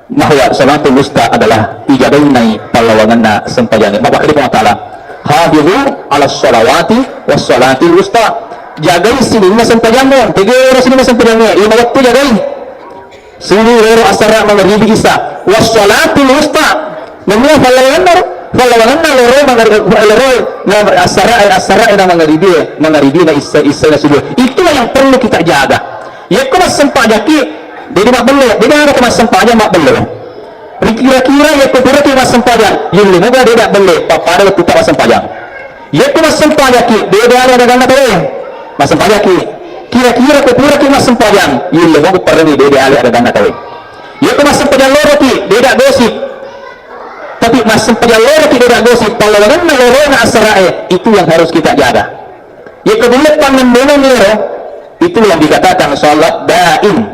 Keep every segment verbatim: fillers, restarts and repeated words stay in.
bahwa salatul wusta adalah ijagainai pallawangenna sempajangnge. Makkeda Puang Ta'ala, "Hafizu ala salawati was salatil wusta." Jagai sininna sempajangnge. Tegero sininna sempajangnge. Lima wettu jagai. Sining loro asara mangaribi isa. Was salatul wusta. Nennia pallawangenna, pallawangenna loro mangari-, loro na asara, asara na mangaribi, mangaribi na isa, isa na subuh. Itulah yang perlu kita jaga. Yekko massempajaki, jadi mabbelle, jadi ada massempajang mabbelle. Rikira-kira yekko puraki massempajang, yulle moga deda belle, pappada wettu ta massempajang. Yekko massempajaki, dede ale adaganna tauwe. Massempajaki. Kira-kira ko puraki massempajang, yulle moga parani dede ale adaganna tauwe. Yekko massempajang loroki, deda gosip. Tapi massempajang loroki deda gosip, pallawangenna lorona asarae, itu yang harus kita jaga. Yekko bulle pannennengengngi ero, itu yang dikatakan salat daim.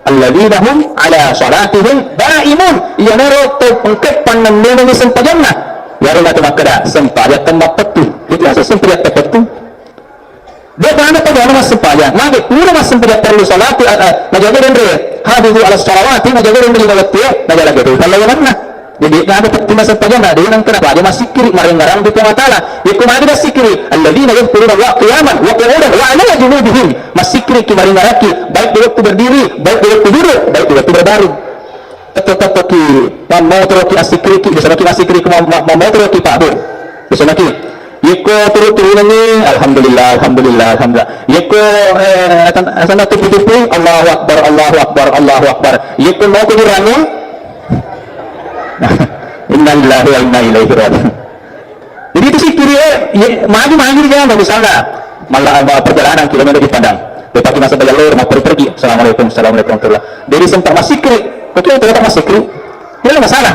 Alladzina hum ala salatihim daimun. Iyanaro tau engka pannennengengngi sempajanna. Iyaro matu makkeda, sempajang temmappettu. Itu asa sempajang teppettu. De' gaga pajana massempajang. Magi pura massempajang perlu salati, a, a, najaga denre. Hafizu ala salawati, najaga denre lima wettu, najaga tu pallawangenna. Jadi, na ada penting massempajang, na ada yang kenapa aja massikkiri, marengarang di Puang Ta'ala. Yekko magi massikkiri, alladzina yadhkuruna Allah qiyaman wa qu'udan wa ala junubihim. Massikkiri ki marengaraki, baik di waktu berdiri, baik di waktu duduk, baik di waktu berbaring. Tetep ki, mammotoro ki assikkiri ki, biasa ki massikkiri ki, mam-, mam-, mammotoro ki Pak Bu. Biasa ki, yekko turu-turunangngi, alhamdulillah, alhamdulillah, alhamdulillah. Yekko, eh, atan-, asana tupu-tupu, Allahu Akbar, Allahu Akbar, Allahu Akbar. Yekko mau kuburangngi, Innalillahi wa inna ilaihi raji'un. Jadi itu sikkiri, eh, ye, maju-maju di jalan, misalnya, malah, eh, perjalanan kilometer di Padang. Dia pakai masa bayar lor, mau pergi, pergi. Assalamualaikum, assalamualaikum warahmatullah. Jadi sempat massikkiri, oke, ternyata massikkiri. Tidak ada masalah.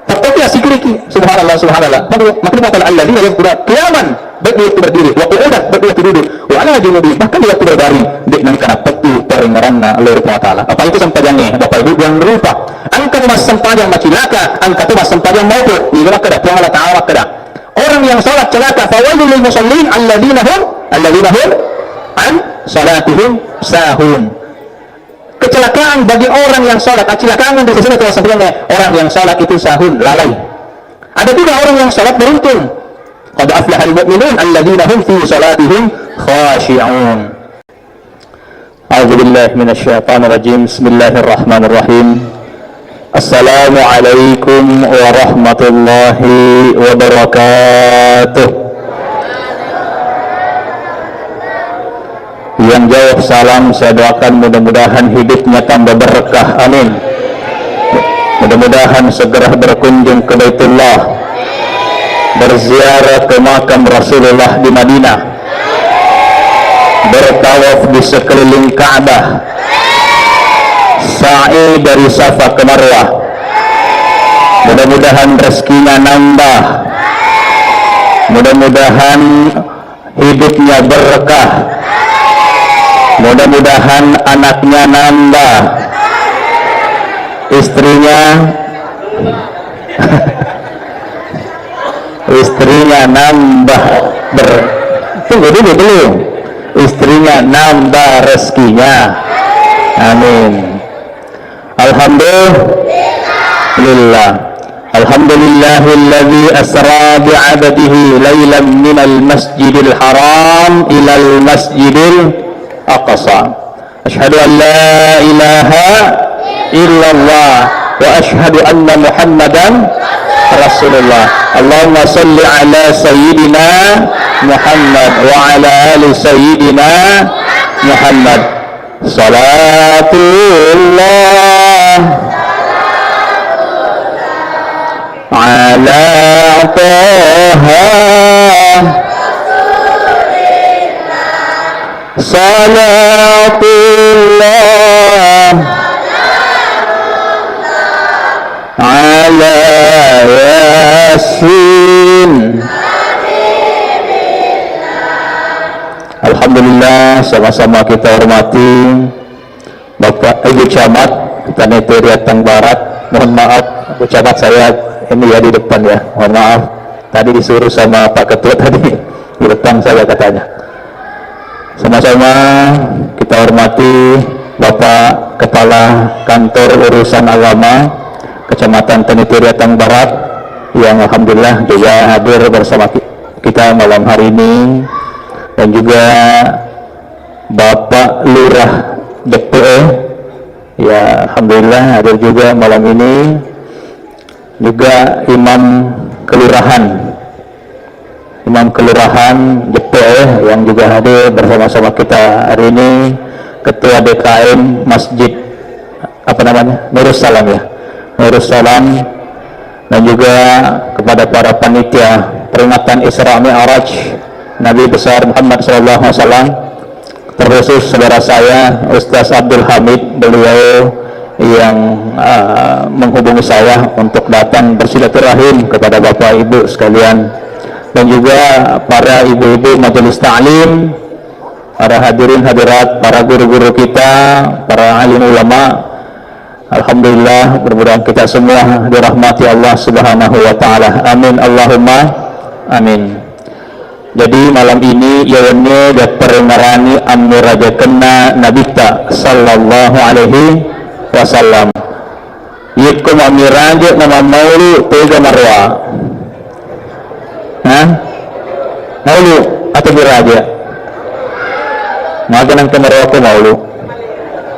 Tapi ya sikkiri ki, subhanallah, subhanallah. Maka, maka dia kata, "Alladzina yadhkuruna qiyaman." Baik di waktu berdiri, wa qu'udan, baik di waktu duduk, wa ala junubihim, bahkan di waktu berbaring, de' nengka nappettu parengaranna lao ri Puang Ta'ala. Apa itu sempajangnge, Bapak Ibu, jangan lupa. Engka tu massempajang macilaka, engka tu massempajang mogok. Ini makkeda Puang Allah Ta'ala makkeda, orang yang salat celaka, fawailul lil musallin, alladzina hum, alladzina hum an salatihim sahun. Kecelakaan bagi orang yang salat, kecelakaan di sini telah sampaikan, orang yang salat itu sahun, lalai. Ada juga orang yang salat beruntung. Qad aflahal mu'minun alladzina hum fi salatihim khashi'un. A'udzubillahi minasyaitonirrajim. Bismillahirrahmanirrahim. Assalamualaikum warahmatullahi wabarakatuh. Yang jawab salam, saya doakan mudah-mudahan hidupnya tambah berkah. Amin. Mudah-mudahan segera berkunjung ke Baitullah, berziarah ke makam Rasulullah di Madinah, bertawaf di sekeliling Ka'bah, sa'i dari Safa ke Marwah. Mudah-mudahan rezekinya nambah. Mudah-mudahan hidupnya berkah. Mudah-mudahan anaknya nambah. Istrinya, istrinya nambah ber-, tunggu dulu, belum. Istrinya nambah rezekinya. Amin. Alhamdulillah. Alhamdulillahilladzi asra bi'abdihi lailan minal masjidil haram ilal masjidil aqsa. Asyhadu an la ilaha illallah wa asyhadu anna Muhammadan Rasulullah. Allahumma salli ala sayyidina Muhammad wa ala ali sayyidina Muhammad. Salatullah ala Taha. Salatullah ala Yasin. Alhamdulillah, sama-sama kita hormati Bapak Ibu Camat, Tanete Riatang Barat. Mohon maaf, Bu Camat, saya ini ya di depan ya. Mohon maaf, tadi disuruh sama Pak Ketua tadi di depan saya katanya. Sama-sama kita hormati Bapak Kepala Kantor Urusan Agama Kecamatan Tenituri Atang Barat, yang alhamdulillah juga hadir bersama ki-, kita malam hari ini, dan juga Bapak Lurah Jeppe, ya, alhamdulillah hadir juga malam ini, juga Imam Kelurahan, Imam Kelurahan Jeppe, ya, yang juga hadir bersama-sama kita hari ini, Ketua D K M Masjid, apa namanya, Nurus Salam, ya, Nurus Salam, dan juga kepada para panitia peringatan Isra Mi'raj Nabi besar Muhammad sallallahu alaihi wasallam, terkhusus saudara saya Ustaz Abdul Hamid, beliau yang, eh, menghubungi saya untuk datang bersilaturahim kepada Bapak Ibu sekalian, dan juga para ibu-ibu majelis taklim, para hadirin hadirat, para guru-guru kita, para alim ulama. Alhamdulillah, mudah-mudahan kita semua dirahmati Allah Subhanahu wa Ta'ala. Amin, Allahumma amin. Jadi, malam ini, iya wenni, dapparengngarani ammirajakenna Nabitta sallallahu alaihi wasallam. Yekko mammiraja na mammaulu, tega maroa? Hah? Maulu atau miraja? Maga nang kemaroa ko maulu?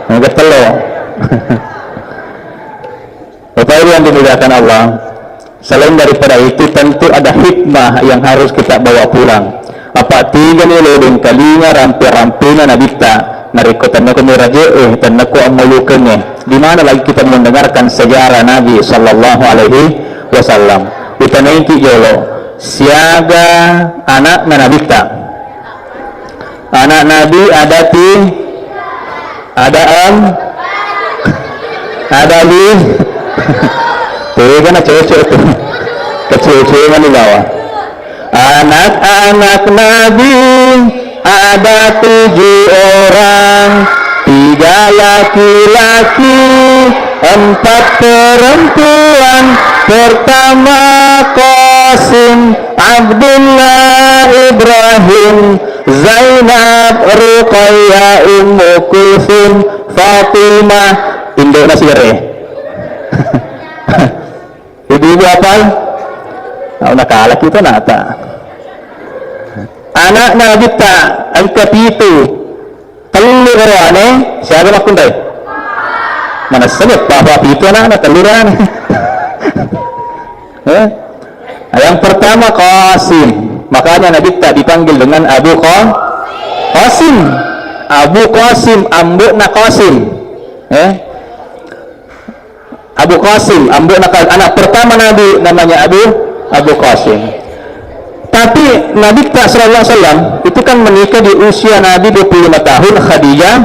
Maga tello. Bapak Ibu yang dimuliakan Allah, selain daripada itu, tentu ada hikmah yang harus kita bawa pulang. Apa tigani lo dengkalinga rampe-rampena Nabitta, narekko tennako miraje'e, tennako ammulukengnge. Di mana lagi kita mendengarkan sejarah Nabi sallallahu alaihi wasallam? Utanaiki jolo, siaga anakna Nabitta. Anak Nabi ada ti-, ada em-, ada li-, tega na cocok tu. Kecil-kecil mani bawa. Anak-anak Nabi ada tujuh orang, tiga laki-laki, empat perempuan. Pertama Qasim, Abdullah, Ibrahim, Zainab, Ruqayyah, Ummu Kulsum, Fatimah. Indokna sire. Ibu-ibu apal? Nah, udah kalah kita nata. Anak Nabitta engka pitu. Tellu oroane, siaga makkunrai? Manessani, papa pitu anakna, tellu oroane. Eh? Yang pertama Qasim. Makanya Nabitta dipanggil dengan Abu Qa-, Qasim. Abu Qasim, ambo'na Qasim. Eh? Abu Qasim, ambo'na Qa-, anak pertama Nabi namanya Abu, Abu Qasim. Tapi Nabi sallallahu alaihi wasallam itu kan menikah di usia Nabi dua puluh lima tahun, Khadijah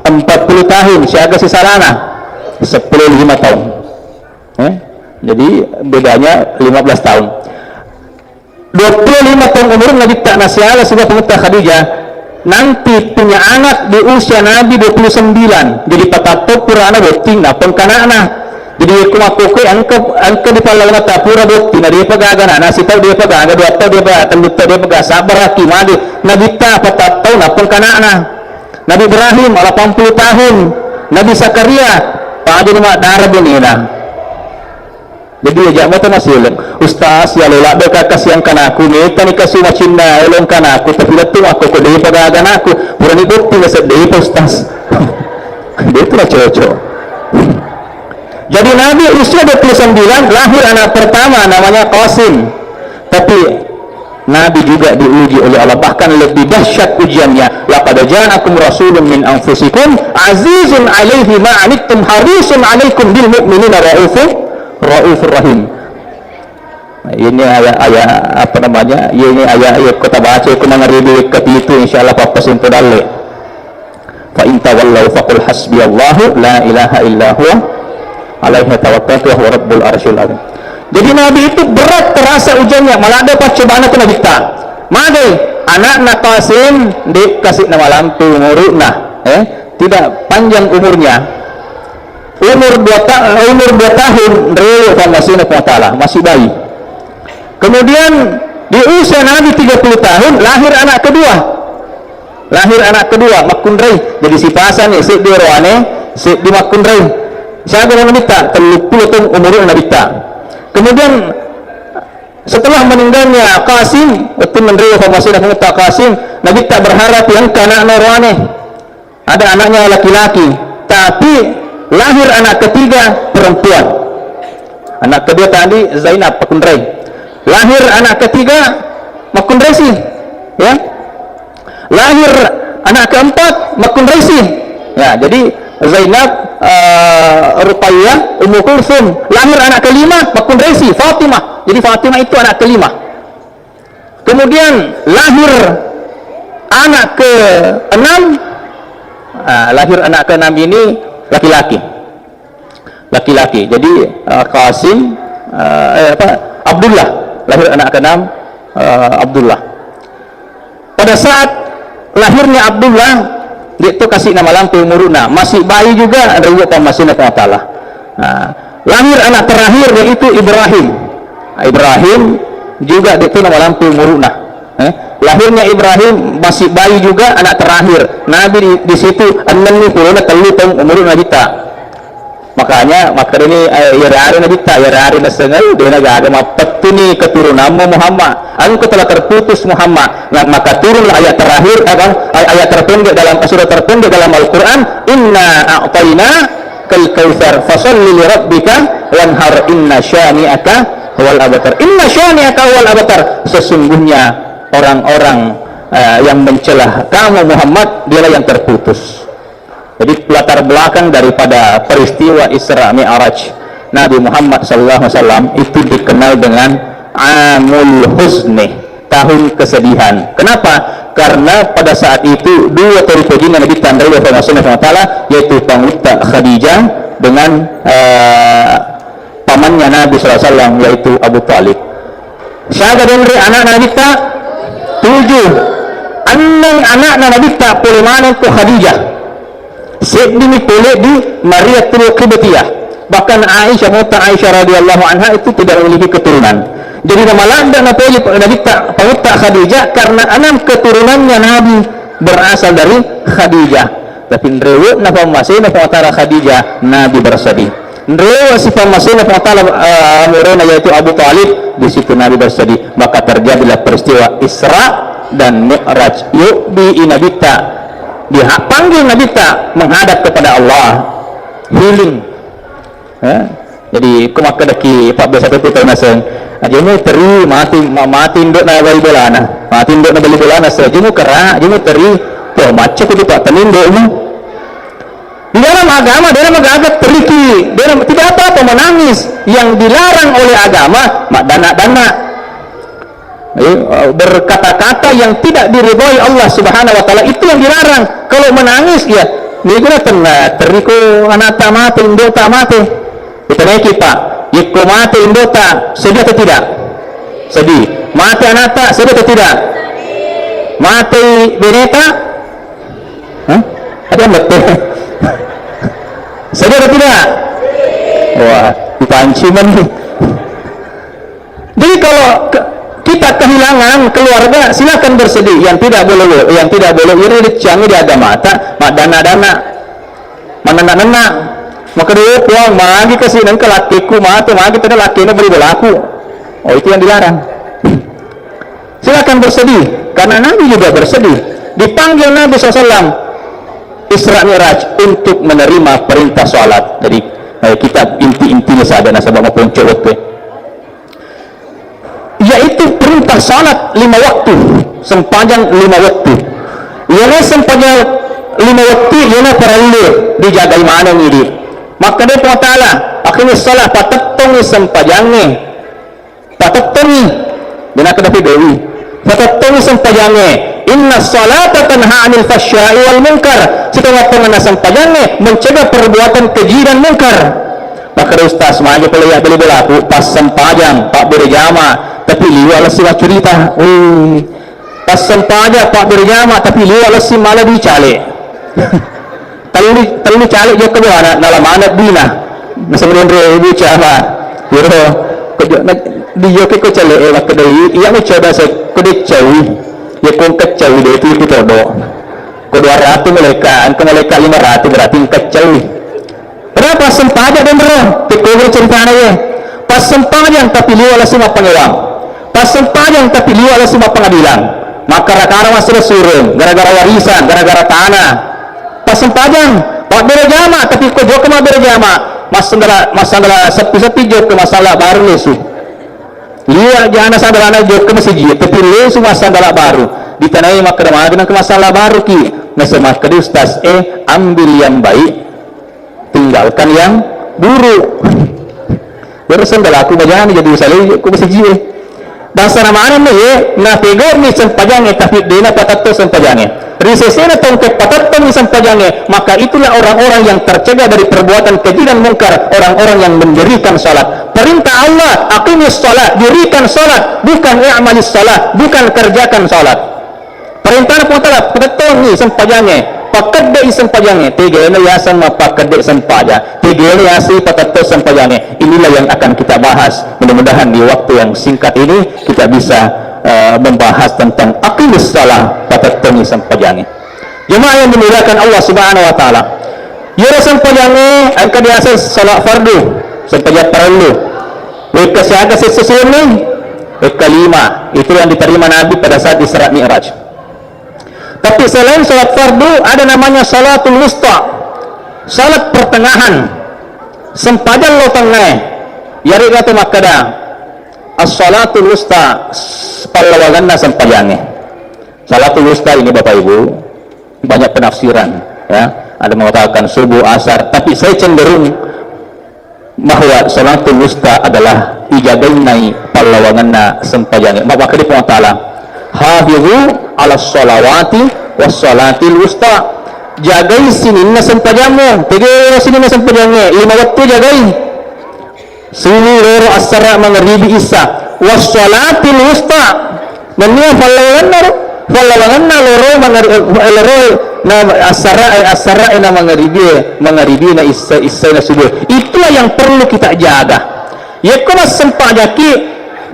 empat puluh tahun, siaga sisarana sepuluh lima tahun. Eh? Jadi bedanya lima belas tahun. Dua puluh lima tahun umur Nabitta nasiala sibawa pangetta Khadijah, nanti punya anak di usia Nabi dua puluh sembilan. Jadi patattau purana botting, nappa engka anakna. Jadi yekko makkokkoe engka, engka di pallawanata pura botting, na depa gaga anakna, sitau depa gaga, dua tau depa, tellu tau depa gaga, sabaraki magi. Nabitta patattau nappa engka anakna. Nabi Ibrahim delapan puluh tahun, Nabi Zakaria, pajani maddara benena. Jadi, aja' mata masileng. Ustaz, ya lo ladde' ka kasiang kanaku, metani kasu macinna elong kanaku, tapi lettu makkoko depa gaga anaku. Purani botting seddepa, Ustaz. Dia itu lah cocok. Jadi Nabi usia dua puluh sembilan, lahir anak pertama namanya Qasim. Tapi Nabi juga diuji oleh Allah, bahkan lebih dahsyat ujiannya. "Laqad ja'akum rasulun min anfusikum azizun alaihi ma anittum harisun alaikum bil mu'minina raufur, raufur rahim." Nah, ini ayat-ayat, apa namanya? Ini ayat, ayat kita baca, kita mengeridu ke itu, insya Allah, Bapak Simpu Dalle. "Fa in tawallau faqul hasbiyallahu la ilaha illa huwa alaihi tawakkaltu wa huwa rabbul arsyil azim." Jadi Nabi itu berat terasa ujiannya, malah ada pacu banget Nabi ta. Magai anakna Qasim, di kasih nama lampu umurna, eh, tidak panjang umurnya. Umur dua ta-, umur dua tahun, rewe pamasina Puang Ta'ala, masih bayi. Kemudian di usia Nabi tiga puluh tahun, lahir anak kedua. Lahir anak kedua, makkunrai. Jadi sipasang ni, seddi oroane, seddi makkunrai. Siaga Nabitta? Telluppulo taung umuruna Nabitta. Kemudian setelah meninggalnya Qasim, wettunna nrewe pammasena Puatta Qasim, Nabitta berharap yang ke anak oroane. Ada anaknya laki-laki, tapi lahir anak ketiga perempuan. Anak kedua tadi Zainab, makkunrai. Lahir anak ketiga, makkunrai si, ya. Lahir anak keempat, makkunrai si. Ya, jadi Zainab, eh, Ruqayyah, Ummu Kulsum. Lahir anak kelima, makkunrai si, Fatimah. Jadi Fatimah itu anak kelima. Kemudian lahir anak keenam. Ah, lahir anak keenam ini laki-laki. Laki-laki. Jadi, ah, Qasim, ah, eh, apa, Abdullah. Lahir anak keenam, ah, Abdullah. Pada saat lahirnya Abdullah, de' to kasi' namalampe umuruna, masih bayi juga, nrewe' pammasena Puang Allah Ta'ala. Nah, lahir anak terakhir yaitu Ibrahim. Nah, Ibrahim juga de' to namalampe umuruna. Eh, lahirnya Ibrahim masih bayi juga, anak terakhir. Nabi di, di situ ennem ni pulona tellu taung umuruna Nabitta. Makanya, makkedani, eh, iyarare Nabitta, iyarare nasengnge, de'na gaga mappettuni keturunanmu Muhammad. Engkau telah terputus Muhammad. Nah, maka turunlah ayat terakhir, apa, ay-, ayat terpendek dalam, surah terpendek dalam Al-Quran, "Inna a'tainakal kautsar, fasalli li rabbika wanhar, inna syani'aka huwal abtar." Inna syani'aka huwal abtar. Sesungguhnya orang-orang, eh, yang mencela kamu Muhammad, dialah yang terputus. Jadi, latar belakang daripada peristiwa Isra Mi'raj Nabi Muhammad sallallahu alaihi wasallam itu dikenal dengan Amul Huzni, tahun kesedihan. Kenapa? Karena pada saat itu dua tori pojinna Nabitta, Nabitta Muhammad sallallahu alaihi wasallam, yaitu Pangulutta Khadijah dengan, eh, pamannya Nabi sallallahu alaihi wasallam, yaitu Abu Thalib. Siaga denre anakna Nabitta? Tujuh. Enneng anakna Nabitta pole maneng ko Khadijah. Seddimi pole di Mariatul Qibtiyah. Bahkan Aisyah, Puatta Aisyah radhiyallahu anha itu tidak memiliki keturunan. Jadi, namaladde' napoji Nabitta, Pangulutta Khadijah karena enam keturunannya Nabi berasal dari Khadijah. Tapi nrewe'na pammasena Puang Allah Ta'ala Khadijah, Nabi bersedih. Nrewe' si pammasena Puang Allah Ta'ala, eh, amurena, yaitu Abu Thalib, di situ Nabi bersedih. Maka terjadilah peristiwa Isra dan Mi'raj. Yobbii Nabitta, dipanggil Nabitta menghadap kepada Allah. Healing. Eh? Jadi, ko makkedaki pabbiasa tetu tau naseng, "Aja muteri, mati, ma-, mati indo'na bali bolana. Mati indo'na bali bolana, se-, aja mukera, aja muteri." Wah, macca kudu pattenni indo'mu. Di dalam agama, dalam agama teriki, dalam, tidak apa-apa menangis. Yang dilarang oleh agama, maddanna-danna. Eh, berkata-kata yang tidak diridhoi Allah Subhanahu wa Ta'ala, itu yang dilarang. Kalau menangis, ya, ini guna tenna, teriko anakta mate, indo'ta mate. Kita naiki, Pak. Yekko mate indo'ta, sedih atau tidak? Sedih. Mate anakta, sedih atau tidak? Mate beneta? Hah? Ada yang betul? Sedih atau tidak? Wah, dipanci meni. Jadi kalau ke-, kita kehilangan keluarga, silakan bersedih. Yang tidak boleh, yang tidak boleh iri, dicciangi di agamata, maddanna-danna, manenna-nenna. Maka dia, "Puang, magi kasi nengka lakkiku mate, magi tena lakkina bali bolaku." Oh, itu yang dilarang. Silakan bersedih, karena Nabi juga bersedih. Dipanggil Nabi sallallahu alaihi wasallam Isra Mi'raj untuk menerima perintah salat. Jadi, eh, kita inti-intinya saja nasaba maponco wettu. Yaitu perintah salat lima waktu, sempajang lima waktu. Iyana sempajang lima waktu, iyana parellu dijagai maneng idi. Makkeda Puang Ta'ala, "Aqimis shalah," patettongi sempajangnge. Patettongi, de' nakkeda pigau'i. Patettongi sempajangnge. "Inna shalata tanha 'anil fahsya'i wal munkar." Sitongeng-tongenna sempajangnge mencegah perbuatan keji dan mungkar. Makkeda ustaz, "Magi pole iya bali bolaku, pas sempajang, pabbere jama, tapi liwa' lessi maccurita." Wih. Pas sempajang, pabbere jama, tapi liwa' lessi mala dui cale'. Tellu, tellu cale' jokka bolana, nala maneng duina. Naseng nonro ibu cama. Yero, ko jo-, na-, dijokke ko cale'e, makkedai, iya mi coba se-, ko deccaui. Ya ko engka caui de' tu iku todo. Ko dua ratu malaeka, engka malaeka lima ratu, berarti engka celli. Berapa sempajang denro? Tekkoi ceritana ye. Pas sempajang tapi liwa' langsung mappangewang. Pas sempajang tapi liwa' langsung mappangadilan. Makkara-kara massuro-suro, gara-gara warisan, gara-gara tanah. Pas sempajang, mabbere jama, tapi ko jokka mabbere jama, massandala, massandala seppi-seppi jokka, massandala baru lesu. Liwa' jana sandalanna jokka masiji, tapi lesu massandala baru. Ditanai makkeda, "Magi nengka massandala baru ki?" Naseng makkeda, "Ustaz, eh, ambil yang baik, tinggalkan yang buruk." Baru sandalaku bajana jadi usalai jokka masiji, eh. Bangsana manenni, ye, napego'ni sempajangnge, tapi de'na patetto sempajangnge. Ri sesena tongke patettongi sempajangnge, maka itulah orang-orang yang tercegah dari perbuatan keji dan mungkar, orang-orang yang mendirikan salat. Perintah Allah, "Aqimis salat", dirikan salat, bukan "i'malis salat", bukan kerjakan salat. Perintahna Puang Ta'ala, patettongi sempajangnge, pakkedde'i sempajangnge, tegana yaseng mappakkedde sempajang, tegana yaseng patetto sempajangnge. Inilah yang akan kita bahas. Mudah-mudahan di waktu yang singkat ini kita bisa, eh, membahas tentang aqimis salah, patettongi sempajangnge. Jemaah yang dimuliakan Allah Subhanahu wa Ta'ala, iyaro sempajangnge engka diaseng salat fardu, sempajang parellu. Wekka siaga sessusunni? Wekka lima. Itu yang diterima Nabi pada saat Isra Mi'raj. Tapi selain salat fardu, ada namanya salatul wusta, salat pertengahan, sempajang lo tengngae. Iyarega tu makkeda, as-salatul wusta, pallawangenna sempajangnge. Salatul wusta ini, Bapak Ibu, banyak penafsiran, ya. Ada mengatakan subuh, asar, tapi saya cenderung bahwa salatul wusta adalah ijagainai pallawangenna sempajangnge. Makkeda Puang Ta'ala, "Hafizu ala salawati was salatil wusta." Jagai sininna sempajammu. Tegero sininna sempajangnge, lima wettu jagai. Subuh, loro, assara, mangaribi, isya. Was salatil wusta. Nennia pallawangenna ro, pallawangenna loro mangari-, eh, loro na assara, eh, assara, eh, na mangaribi, eh, mangaribi na isya, isya na subuh. Itulah yang perlu kita jaga. Yekko massempajakki,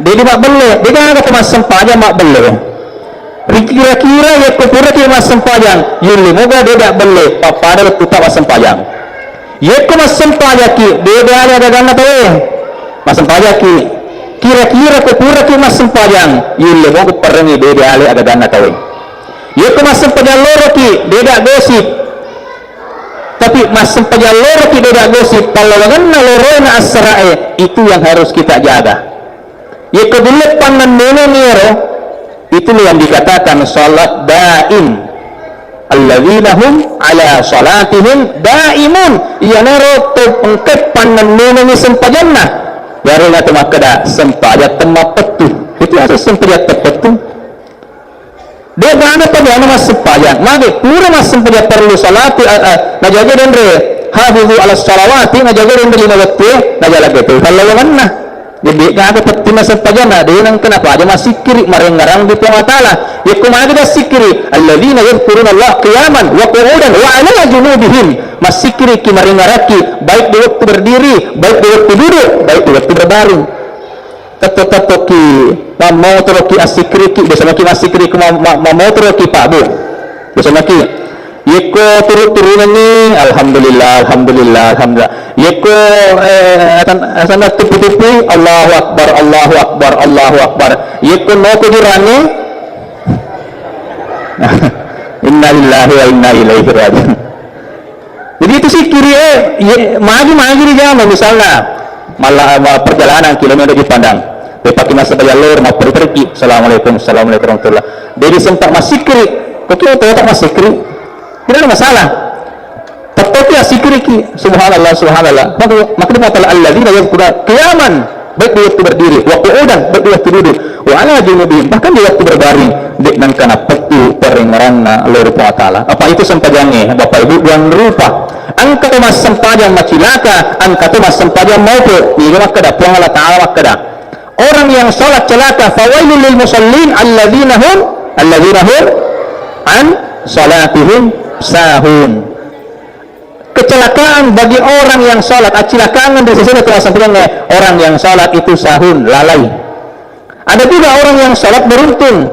de' mabbelle, de' gaga ko massempajang mabbelle. Ri kira-kira yekko puraki massempajang, yulle moga de' mabbelle, pappada lettuta massempajang. Yekko massempajakki, beda ale agaganna tauwe. Massempajakki, kira-kira ko puraki massempajang, yulle moga parengngi beda ale agaganna tauwe. Yekko massempajang loroki, beda gosip. Tapi massempajang loroki beda gosip, pallawangenna lorona assara'e, itu yang harus kita jaga. Yekko bulle pannennengengngi ero, itulah yang dikatakan salat daim. Alladzina hum ala salatihim daimun. Iyanaro to engka pannennengengngi sempajanna. Iyarega to makkeda sempajang temmappettu. Itu ada sempajang teppettu. De' gaga pajanna massempajang. Magi pura massempajang perlu salati, a, a, najaga denre. Hafizu ala salawati, najaga denre lima wettu, najaga tu pallawangenna. Jadi de' gaga penting massempajang, na de' nengka napaja massikkiri, marengngerang di Puang Allah Ta'ala. Yekko magi massikkiri, alladzina yadzkuruna Allah qiyaman wa qu'udan wa ala junubihim. Massikkiriki, marengngerakki, baik di waktu berdiri, baik di waktu duduk, baik di waktu berbaring. Tetto-tettoki mammotoroki assikkiriki, biasa maki massikkiriki ma-, ma-, mammotoroki pabbu. Biasa maki, yekko turu-turunenni, alhamdulillah, alhamdulillah, alhamdulillah. Yekko, eh, asan-, asanna tuppu-tuppui, Allahu Akbar, Allahu Akbar, Allahu Akbar. Yekko noko jurangnge, innalillahi wa inna ilaihi raji'un. Jadi itu sikkiri, eh, ye, magi-magi rijama, misalna, mala-, ma-, perjalanan kilometer di Padang. Depaki massempajang loro, mapperi-periki. Assalamualaikum, assalamualaikum warahmatullah. Jadi sempat massikkiri. Kok kita tetap massikkiri? Tidak ada masalah. Tetap ya sikkiriki. Subhanallah, subhanallah. Maka, maka dia mengatakan, "Alladzina yadzkuruna qiyaman." Baik di waktu berdiri, wa qu'udan, baik di waktu duduk, wa ala junubihim, bahkan di waktu berbaring, de' nengka napettu parengngeranna lao ri Puang Allah Ta'ala. Apa itu sempajangnge, Bapak Ibu, dua rupa. Engka to massempajang macilaka, engka to massempajang maupe. Niga makkeda Puang Allah Ta'ala makkeda, orang yang salat celaka, fawailul lil musallin, alladzina hum, alladzina hum an salatihim sahun. Kecelakaan bagi orang yang salat, acilakaangngi ri sesena tu massempajang, orang yang salat itu sahun, lalai. Ada juga orang yang salat beruntung.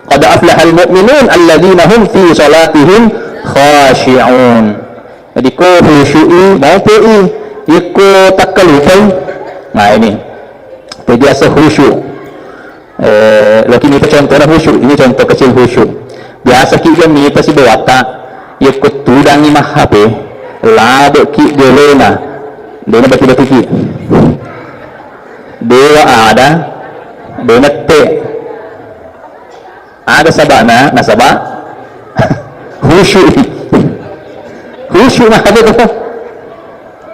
Qad aflahal mu'minun alladzina hum fi salatihim khashi'un. Jadi ko khusyu'i, maupe'i, yekko takkalupai. Nah, ini. Itu biasa khusyuk. Eh, lagi ini contohnya khusyuk. Ini contoh kecil khusyuk. Biasa ki kan mita si bawata, yekko tudangi mah H P, labe ki gelena. Dena batu-batu ki. Dewa ada, dena te. Aga sabana, nasaba khusyuk. Khusyuk mah ada tu.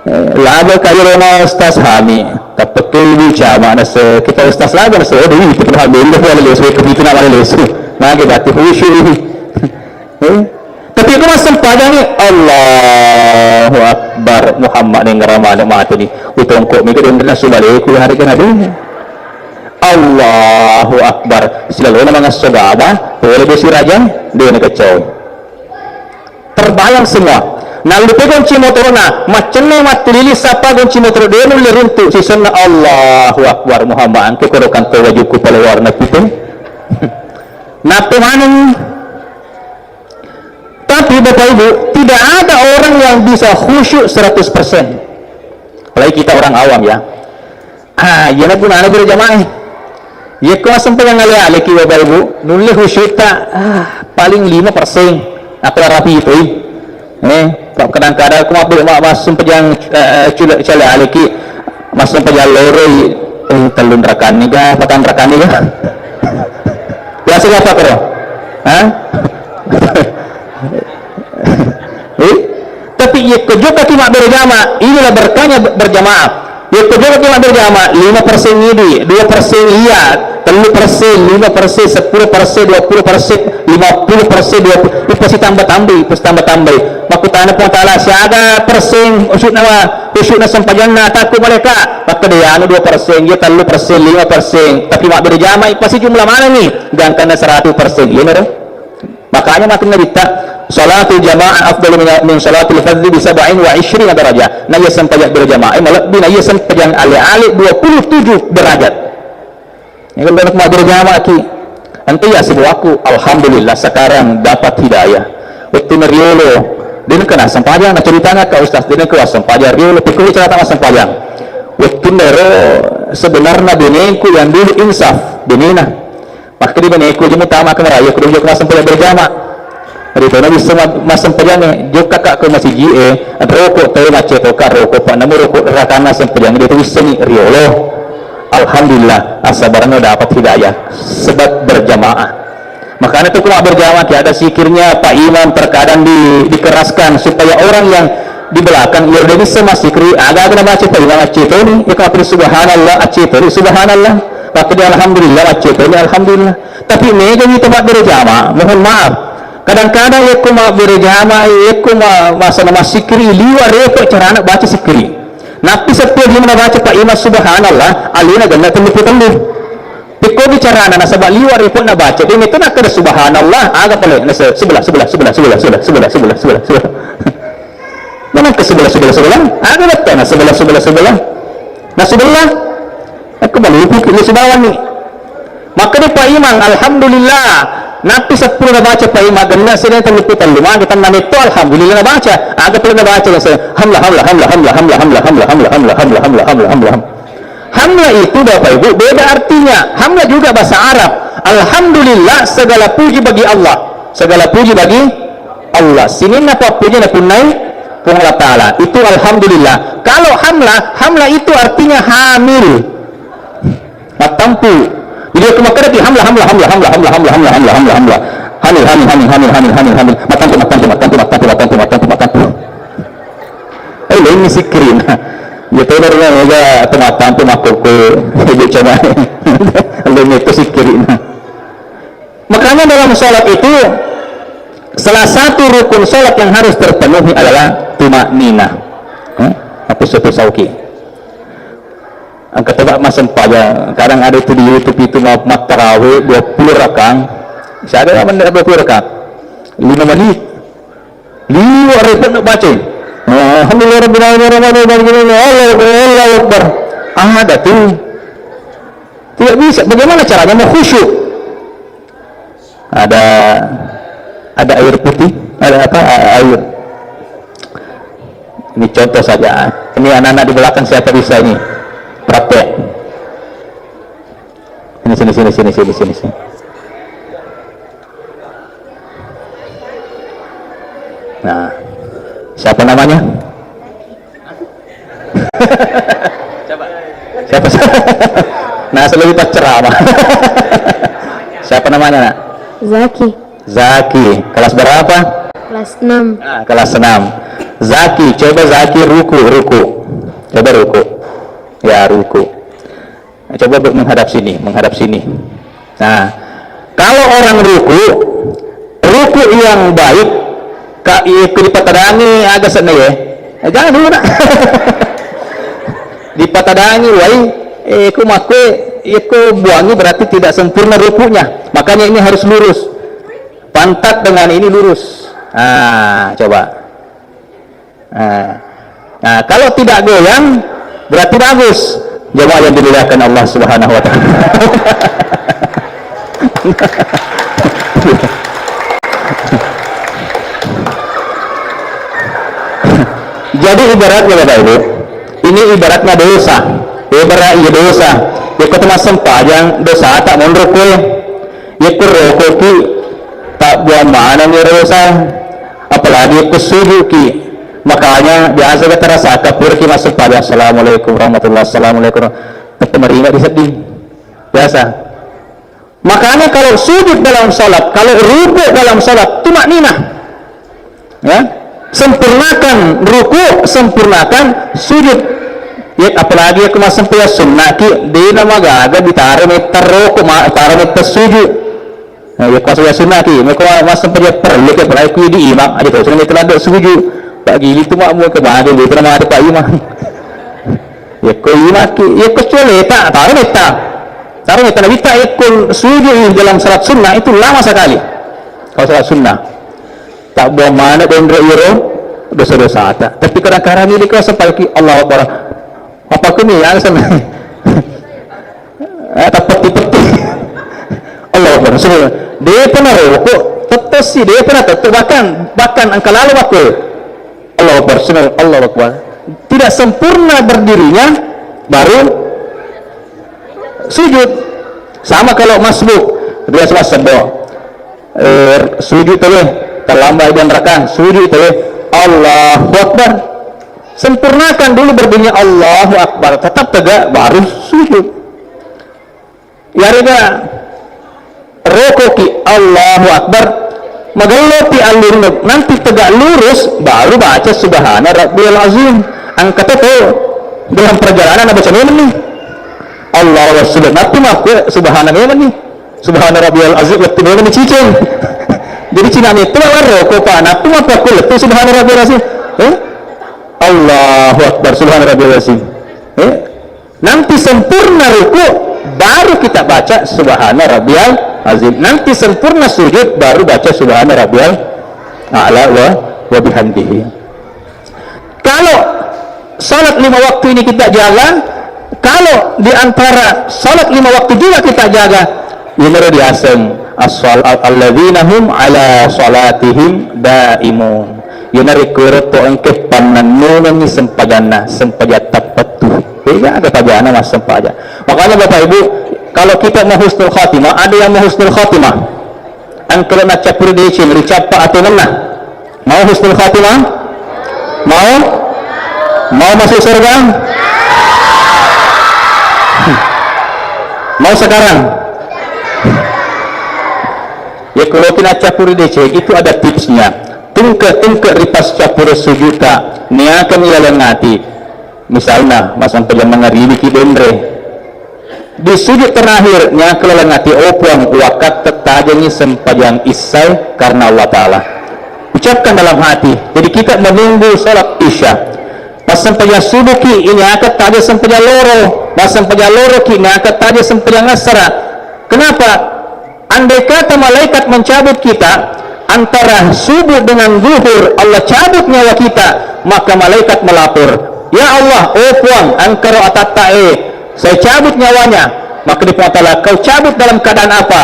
Eh, laba kali rona Ustaz Hami, tapi kelibu cama nase kita Ustaz laba nase, oh, ini kita pernah beli, kita boleh lesu, kita pernah boleh lesu. Nah, kita berarti khusyuk ini. Eh? Tapi aku masih sempajangi, Allahu Akbar, Muhammad yang ramah mati ni. Utongko mika dan nasu balik, hari kan ada. Allahu Akbar. Silalona mangasso gaba, pole bosi raja, de' nakecau. Terbayang semua. Nallupe gonci motorona, macenne mattulili sappa gonci motoro, de' nulle runtu, sisenna Allahu Akbar Muhammad, angke korokan to wajuku pale warna pute. Nape maneng? Tapi Bapak Ibu, tidak ada orang yang bisa khusyuk seratus persen. Apalagi kita orang awam ya. Ah, iyana gunana berjamaah. Yekko massempajang ale-ale ki Bapak Ibu, nulle khusyukta, ah, paling lima persen. Apa rapi itu, eh? Eh, kadang-kadang aku mabbe-, ma-, massempajang, eh, cule-, cale ale ki, massempajang loroi, eh, tellun rakanni ga, patang rakanni ga? Biasa ga apa kero? Hah? Eh? Tapi yekko jokka ki mabbere jama, inilah berkahnya ber-, berjamaah. Yekko jokka ki mabbere jama, lima persen idi, dua persen iya, tellu persen, lima persen, seppulo persen, dua puluh persen, lima puluh persen, dua puluh, ipasitambah-tambai, ipasitambah-tambai. Makkutana Puang Taala, siaga persen khusyukna, khusyukna sempajanna takku malaika? Makkeda anu dua persen, iya tellu persen, lima persen. Tapi mabbere jama, ipasi jumlah manenni, gangkanna seratus persen. Iya naro? Makanya makin Nabitta, "Salatul jamaah afdalu min, min salatil fadzi bi sab'in wa isyrina darajah." Naiya sempajang berjamaah, eh, malebbi naiya sempajang ale-ale dua puluh tujuh derajat. Ini kalau nak berjamaah ki, ente ya sebuahku, alhamdulillah sekarang dapat hidayah. Waktu nariolo, dia kena sempajang, nah ceritanya ke Ustaz, dia kena sempajang riolo, pikir cerita sempajang. Waktu nero sebenarnya benengku yang dulu insaf, benena. Makkeda baneku, "Jemu tama ke merayu, kudu jokka massempajang berjama." Ri tona bisa ma-, massempajang, jokka ka ke masiji e, roko te macetoka roko, pa namo roko rakanna sempajang, dia tu bisa ni riolo. Alhamdulillah, asabarna dapat hidayah sebab berjamaah. Makanya tu kalau berjamaah, ada zikirnya Pak Imam terkadang di-, dikeraskan supaya orang yang di belakang, iya de' bisa massikiri, aga-aga nabaca Pak Imam accetoni, iya kapri subhanallah, accetoni subhanallah. Makkeda alhamdulillah, accetoni alhamdulillah. Tapi mega mi tempat berjamaah, mohon maaf. Kadang-kadang yekko ma-, berjamaah, yekko ma-, masa na massikiri, liwa' repot carana baca sikiri. Nappi seppulo lima nabaca Pak Imam subhanallah, alena genna tellu puluh tellu. Pekko bicarana nasaba liwa' repot nabaca, de' metto nakkeda subhanallah, aga pale, nase-, sebelah, sebelah, sebelah. Mana ke sebelah, sebelah, sebelah? Aga bettana sebelah, sebelah, sebelah. Nah, sebelah. Aku malupu ki, iya sibawanni. Makkeda Pak Imam, alhamdulillah. Nappi seppulo nabaca Pak Imam, genna sedeng tellu puluh tellu, magi tenna metto alhamdulillah nabaca. Aga pale nabaca, nase-, hamla, hamla, hamla. Hamla itu, Bapak Ibu, beda artinya. Hamla juga bahasa Arab. Alhamdulillah, segala puji bagi Allah. Segala puji bagi Allah. Sininna pappuji napunnai Puang Allah Ta'ala. Itu alhamdulillah. Kalau hamla, hamla itu artinya hamil. Mattampu. Jadi aku makkeda ki hamla, hamla, hamla. Hamil, hamil, hamil, hamil, hamil, hamil. Hamil, hamil, hamil, hamil, hamil, hamil. Mattampu, mattampu, mattampu, mattampu, mattampu, mattampu, mattampu. Eh, lainni sikkirina. Iya tona ro mega tematan tu makkokko. Ibu coba. Lainni itu sikkirina. Makanya dalam sholat itu salah satu rukun sholat yang harus terpenuhi adalah tumakninah. Eh? Apa satu sauki? Angka tebak massempajang. Kadang ada itu di YouTube itu ma-, mattarawe dua puluh rakang. Siaga menit dua puluh rakang? Lima menit. Liwa' repot nak baca. Alhamdulillah Rabbil Alamin, Rahmanir Rahim, Maliki Yaumiddin, Allahu Akbar, Allahu Akbar. Ada tu. Tidak bisa. Bagaimana caranya mau khusyuk? Ada, ada air putih, ada apa, air. Ini contoh saja. Ini anak-anak di belakang siapa bisa ini? Praktek. Ini sini, sini, sini, sini, sini, sini. Nah, siapa namanya? Siapa? Nah, saya lebih pas ceramah. Siapa namanya, Nak? Zaki. Zaki. Kelas berapa? Kelas enam. Ah, kelas enam. Zaki, coba Zaki ruku, ruku. Coba ruku. Ya, ruku. Nah, coba be-, menghadap sini, menghadap sini. Nah, kalau orang ruku, ruku yang baik, ka-, iya, ku dipatadangi aga senna ya. Eh, jangan dulu, Nak. Dipatadangi, wai, eh, ku makku, iya, ku buangi berarti tidak sempurna rukunya. Makanya ini harus lurus. Pantat dengan ini lurus. Ah, coba. Nah, nah, kalau tidak goyang, berarti bagus. Jemaah yang dimuliakan Allah Subhanahu wa Ta'ala. Jadi, ibaratnya, Bapak Ibu, ini ibaratnya dosa. Ibarat iya dosa. Ya, kau teman sempajang, dosa tak monro kue. Yekko rokoki, tabbuang maneng ero dosa, apalagi yekko sujuki. Makanya biasa kita rasakan, puraki massempajang, "Assalamualaikum warahmatullahi, assalamualaikum." Tetap merima di sedih. Biasa. Makanya kalau sujud dalam salat, kalau rukuk dalam salat, tumakninah. Ya, sempurnakan ruku, sempurnakan sujud. Ya, apalagi ya, ku massempajang sunnaki, dena magaga ditaro metta roko, ma-, taro metta sujud. Nah, ya, ku massempajang sunnaki, meko massempajang perlu ke, apalagi ku di imam, aja terus metta ladde sujud. Bagi itu makmu ke bagi itu nama ada Pak Imam. Ya, ku imaki, ya, kecuali tak, taro metta. Taro metta, nabitta, ya, ku sujud dalam salat sunnah itu lama sekali. Kalau salat sunnah. Tabbuang maneng denre iro dosa-dosata. Tapi kadang-kadang ini kau sampai ki, Allahu Akbar. Apa ku ni yang sana? Eh, tapetti-petti. Allahu Akbar. Sudah. Dia pernah rokok, tetap sih, dia pernah tetap, bahkan, bahkan engka lalu aku. Allahu Akbar. Sudah. Allahu Akbar. Tidak sempurna berdirinya, baru sujud. Sama kalau masbuk, biasa masbuk. Eh, sujud tadi, terlambat dan rakaat, sujud tadi. Allahu Akbar. Sempurnakan dulu berdirinya Allahu Akbar, tetap tegak, baru sujud. Yarega rokoki Allahu Akbar, magellopi allunnu, nanti tegak lurus, baru baca Subhana Rabbiyal Azim. Engka to dalam perjalanan baca memang nih. Allahu Akbar, nanti mah Subhana memang nih. Subhana Rabbiyal Azim, lettu memang nih cicing. Jadi cina itu malah roko, Pak. Nanti mah aku lettu Subhana Rabbiyal Azim. Eh? Allahu Akbar, Subhana Rabbiyal Azim. Eh? Nanti sempurna ruku, baru kita baca Subhana Rabbiyal Azim. Nanti sempurna sujud, baru baca Subhana Rabbiyal A'la wa, wa bihamdihi. Kalau salat lima waktu ini kita jaga, kalau di antara salat lima waktu juga kita jaga, ini diaseng as-sal-, alladzina hum ala salatihim daimun. Iyanarikkuro to engke pannennungengngi sempajanna, sempajang tappettu. Bega aga pajana massempajang. Makanya Bapak Ibu, kalau kita mau husnul khatimah, ada yang mau husnul khatimah. Engka lo naccappuri deceng, ricappa atengenna. Mau husnul khatimah? Mau? Mau masuk surga? Mau sekarang? Ya, kalau kita campuri deceng, itu ada tipsnya. Tungke-tungke ripas campur sujudta, niakan ilaleng ati. Misalna, massempajang mangaribi ki denre. Di sujud terakhir, niakan ilaleng ati, "Oh Puang, wakatta tajengi sempajang isai karena Allah Ta'ala." Ucapkan dalam hati. Jadi kita menunggu salat isya. Massempajang subuh ki, ini akan taja sempajang loro. Massempajang loro ki, ini akan taja sempajang asara. Kenapa? Andai kata malaikat mencabut kita antara subuh dengan zuhur, Allah cabut nyawa kita, maka malaikat melapor, "Ya Allah, oh Puang, engkaro atatta e, saya cabut nyawanya." Maka di Puang Ta'ala, "Kau cabut dalam keadaan apa?"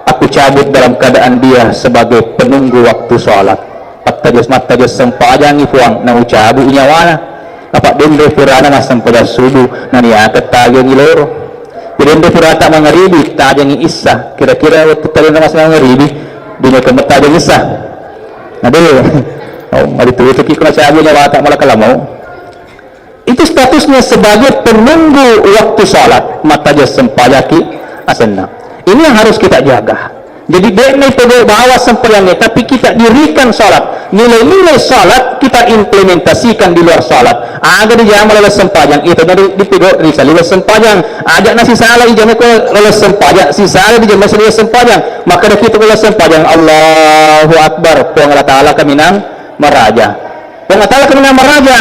Aku cabut dalam keadaan dia sebagai penunggu waktu sholat. Mattaja, mattaja sempajangi Puang, na ucabut nyawana. Apa denre purana massempajang subuh, naniaka tajengi loro. Jadi denre purata mangaribi, tajengi issa. Kira-kira waktu tajengi masa mangaribi, dunia kemet tajeng issa. Nah, deh. Oh, mari tutuki kena cabut nyawata malah kalau mau. Itu statusnya sebagai penunggu waktu sholat. Mattaja sempajaki asenna. Ini yang harus kita jaga. Jadi, de'na ipegau bawa sempajangnya, tapi kita dirikan sholat. Nilai-nilai sholat kita implementasikan di luar sholat. Aga dijama laleng sempajang, itu tadi dipegau ri saliweng sempajang. Aja na sisala ijama ko laleng sempajang, sisala dijama saliweng sempajang. Maka ada kita laleng sempajang, Allahu Akbar, Puang Allah Ta'ala kaminang maraja. Puang Allah Ta'ala kaminang maraja.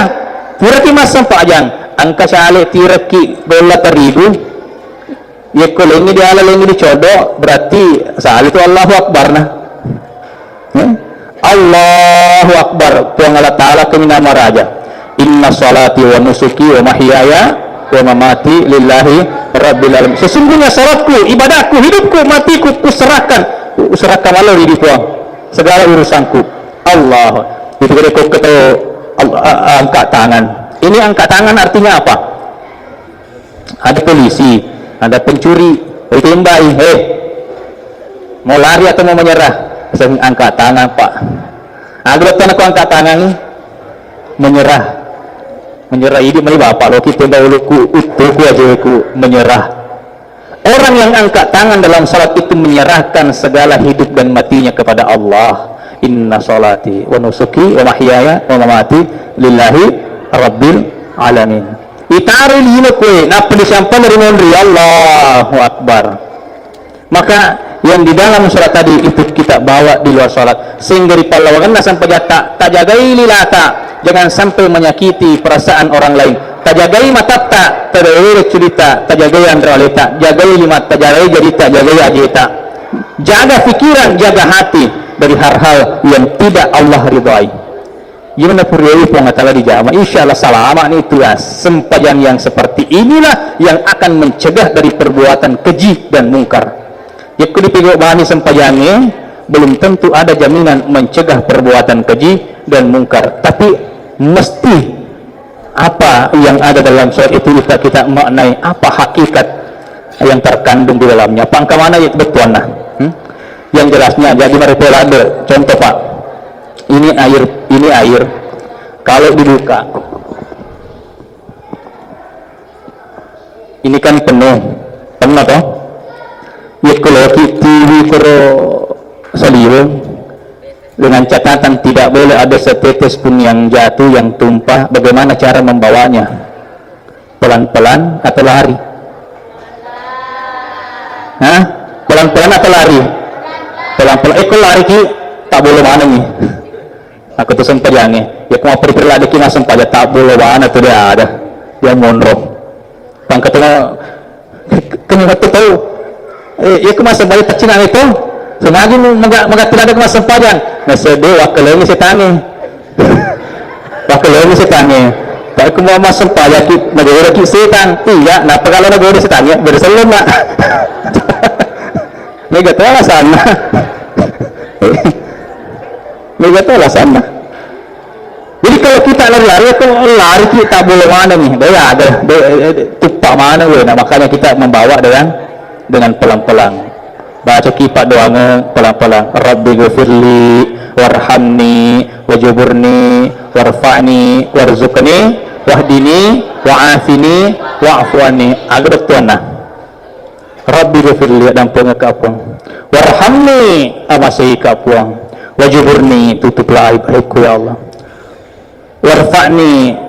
Puraki massempajang, engka cale tirekki golla terigu. Yekko lengngi diala, lengngi dicodo, berarti sali tu Allahu Akbar na. Eh? Allahu Akbar, Puang Allah Ta'ala kaminang maraja. Inna salati wa nusuki wa mahyaya wa mamati lillahi rabbil alamin. Sesungguhnya salatku, ibadahku, hidupku, matiku, kuserahkan, kuserahkan Allah di Puang. Segala urusanku. Allah. Itu gede kok kata Allah, a-, angkat tangan. Ini angkat tangan artinya apa? Ada polisi, ada pencuri, ditembai, "Hei, mau lari atau mau menyerah?" Saya angkat tangan, Pak. Aku betul aku angkat tangan, menyerah. Menyerah. Ini meni bapak lo kita bawa ku utuhku aja ku menyerah. Orang yang angkat tangan dalam salat itu menyerahkan segala hidup dan matinya kepada Allah. Inna salati wa nusuki wa mahyaya wa mamati lillahi rabbil alamin. Itaro lino kue, nappa disampana ri monri, Allahu Akbar. Maka yang di dalam salat tadi itu kita bawa di luar salat, sehingga ri pallawangenna sempajatta, tajagai lilata, jangan sampai menyakiti perasaan orang lain. Tajagai matatta, tajagai culita, tajagai anre aleta, jagai limatta, jagai jarita, jagai ajeta. Jaga pikiran, jaga hati dari hal-hal yang tidak Allah ridhai. Gimana puriai Puang Allah Ta'ala dijama? Insya Allah salama ni itu ya. Sempajang yang seperti inilah yang akan mencegah dari perbuatan keji dan mungkar. Yakko dipegau bani sempajange, belum tentu ada jaminan mencegah perbuatan keji dan mungkar. Tapi mesti apa yang ada dalam surat itu kita, kita maknai, apa hakikat yang terkandung di dalamnya. Pangkamana ya kebetulan nah. Hmm? Yang jelasnya, jadi mari pola ada. Contoh, Pak. Ini air, ini air. Kalau dibuka, ini kan penuh. Penuh toh? Yakko loki tiwi koro saliweng, dengan catatan tidak boleh ada setetes pun yang jatuh, yang tumpah. Bagaimana cara membawanya? Pelan-pelan atau lari? Hah? Pelan-pelan atau lari? Pelan-pelan. Eh, kok lari ki? Tak boleh mana nih? Aku tuh sempajange. Ya, aku mau pergi lagi ki, mas sempajang, tak boleh mana tuh dia ada. Dia monro. Tangka tengah, kena waktu tahu. Eh, ya, aku mas sempajang tak cina itu. Semagi mega, mega tidak ada mas sempajang. Nah, sedih, wakil lagi setange. Pakkeloni setangnge. Tapi ku mau mas sempajang ki, negara ki setang. Iya, napa kalau negara setangnge? Beda selem, Mak. Mega to alasanna. Mega to alasanna. Jadi kalau kita lari-lari, itu lari kita boleh mana nih? Dia ada, dia, dia, dia, tupak mana gue? Nah, makanya kita membawa dengan, dengan pelan-pelan. Baca ki paddoangeng pelan-pelan. Rabbi ghafirli warhamni wajuburni warfa'ni warzuqni wahdini wa'afini wa'fu anni. Aga bettuanna. Rabbi ghafirli, dampengka Puang. Warhamni, amasei ka Puang. Wajuburni, tutuplah aib-aibku ya Allah. Warfa'ni,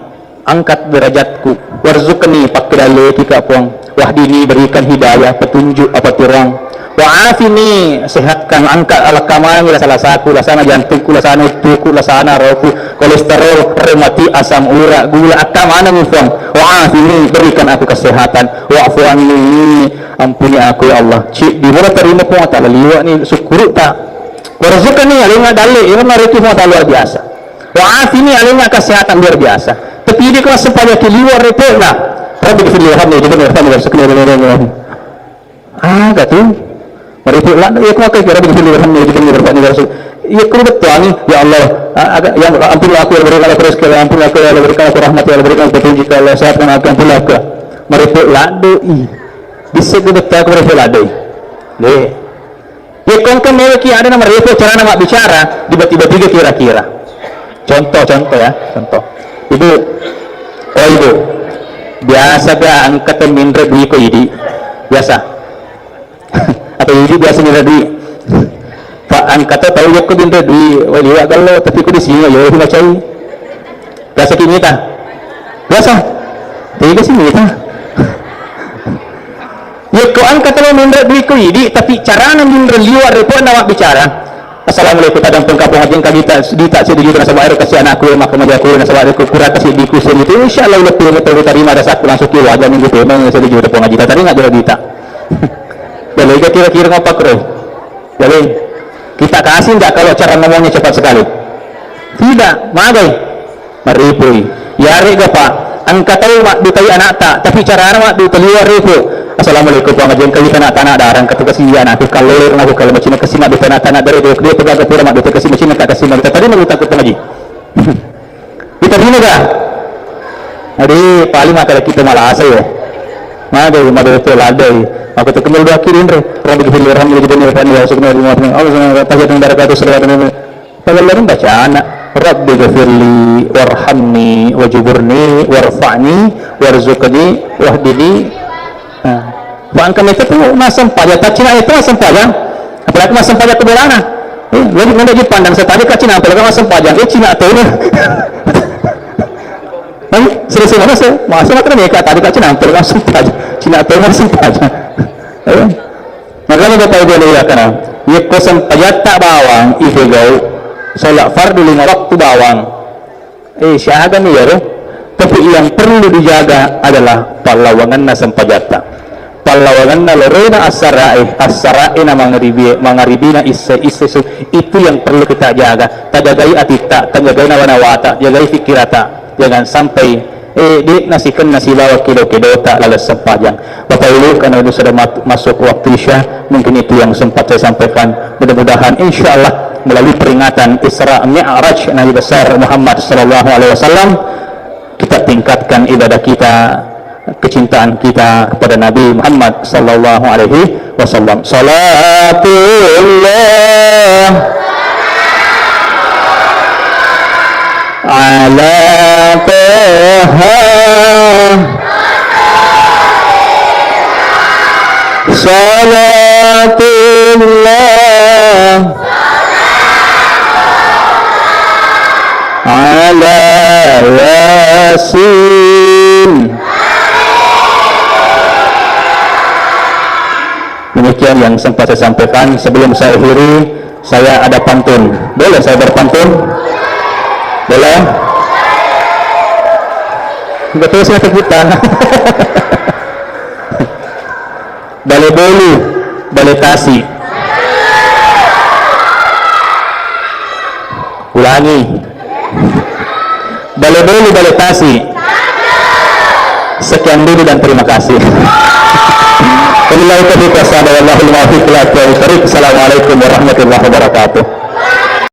angkat derajatku. Warzuqni, pakkedalleki ka Puang. Wahdini, berikan hidayah, petunjuk, apa tirang. Wa'afini, sehatkan, angkat, alakkamangi lasa-lasaku, lasana jantungku, lasana uttuku, lasana rohku, kolesterol, rematik, asam urat, gula, akkamanami Puang. Wa'afini, berikan aku kesehatan. Wa'fu anni, ampuni aku ya Allah. Cik, di mana terima Puang Ta'ala liwa'ni sukkurutta. Warzuqni, alenga dalle, ini rezeki Puang Ta'ala luar biasa. Wa afini, alenga kesehatan luar biasa. Tapi idi ko sempajang ki liwa' repotna. Rabbi ghfirli warhamni wajburni warfa'ni warzuqni. Aga tu. Maripu ladde, iya, ko makkai kira di sini, alhamdulillah, kita ini berapa negara su-, iya, ko bettuangi, ya Allah, a-, aga-, ya Allah, ampunilah aku, ya Allah, berikanlah aku rezeki, ya Allah, ampunilah aku, ya Allah, berikanlah aku rahmat, ya Allah, berikanlah aku petunjuk, ya Allah, sehatkan aku, ampunilah aku. Maripu ladde, i. Bisa ko bettuangi maripu ladde. Le. Iya, ko engka meweki ada nama maripu carana mabbicara, tiba-tiba tiga kira-kira. Contoh, contoh ya, contoh. Ibu, oh ibu, biasa ga engka to minre dui ko idi? Biasa? Atau idi biasa minre dui? Pak, engka to tau yokko minre dui, wah, liwa gallo, tapi ko di sini, yo, macai. Biasa ki mita? Biasa? Tega si mita? Yekko engka tau minre dui ko idi, tapi carana minre liwa repo na mabbicara. Assalamualaikum, tadampeng kapong ajeng kagita, dita, seddi juta nasaba ero kasi anakku, maka majaku, nasaba ero kura kasi diku, seddi juta. Insya Allah, udah terima, terima, terima, ada saku langsung ki wajah minggu pemeng, seddi juta pong aji, tarima jero dita. Jadi, kira-kira ngapa kro? Jadi, kita kasih nggak kalau cara ngomongnya cepat sekali? Tidak, magai. Maripui. Yarega, Pak, engka tau maddutai anakta, tapi carana maddutai liwa repo. Assalamualaikum, Puang Haji, engka wita anak tanah darang, katu kasi iya anakku, kallolero naku, kalau macina kasi maddutai anak tanah dari dia, dia pegaga pura maddutai kasi macina tak kasi maddutai. Tadi mau takut Puang Haji. Kita dina ga? Ade, paling mata kita malah asa ya. Magai, magai betul ada ya. Aku tak kenal dua kiri, Indra. Rabbi ghfirli warhamni wajibni warfa'ni wa sukhni wa rizqni. Allah subhanahu wa ta'ala, tajadun barakatuh, salawat. Pagallana bacana, "Rabbi ghafirli warhamni wajburni warfa'ni warzuqni wahdini." Nah, fa'angka metta tu massempajang, taccina itu massempajang. Apalagi massempajang ke bolana. Eh, lagi nanda ji pandang setadi kaccina, apalagi massempajang. Eh, cina tu. Eh, selesai mana sih? Masa makan mereka tadi kaccina, apalagi massempajang. Cina tu massempajang. Eh. Makanya Bapak Ibu yang dimuliakan, yekko sempajatta bawang, ifegau, sholat fardu lima waktu bawang. Eh, siaga nih ya, Bro? Tapi yang perlu dijaga adalah pallawanganna sempajatta. Pallawanganna lorena assarae, assarae na mangaribi, mangaribina isse, isse su-, itu yang perlu kita jaga. Tajagai atitta, tajagai nawa-nawata, jagai fikirata. Jangan sampai, eh, de' nasikenna sibawa kedo-kedota laleng sempajang. Bapak Ibu, karena ini sudah mat-, masuk waktu Isya, mungkin itu yang sempat saya sampaikan. Mudah-mudahan, insya Allah, melalui peringatan Isra Mi'raj Nabi besar Muhammad sallallahu alaihi wasallam, kita tingkatkan ibadah kita, kecintaan kita kepada Nabi Muhammad sallallahu alaihi wasallam. Salatullah ala Taha. Salatullah ala Yasin. Demikian yang sempat saya sampaikan. Sebelum saya akhiri, saya ada pantun. Boleh saya berpantun? Boleh? Betul, saya terbuka. Bale Bolu, Bale Tasi. Ulangi. Bale Bolu, Bale Tasi. Sekian dulu dan terima kasih. Wabillahi taufiq was hidayah, wallahul muwaffiq ila aqwamit thariq. Assalamualaikum warahmatullahi wabarakatuh.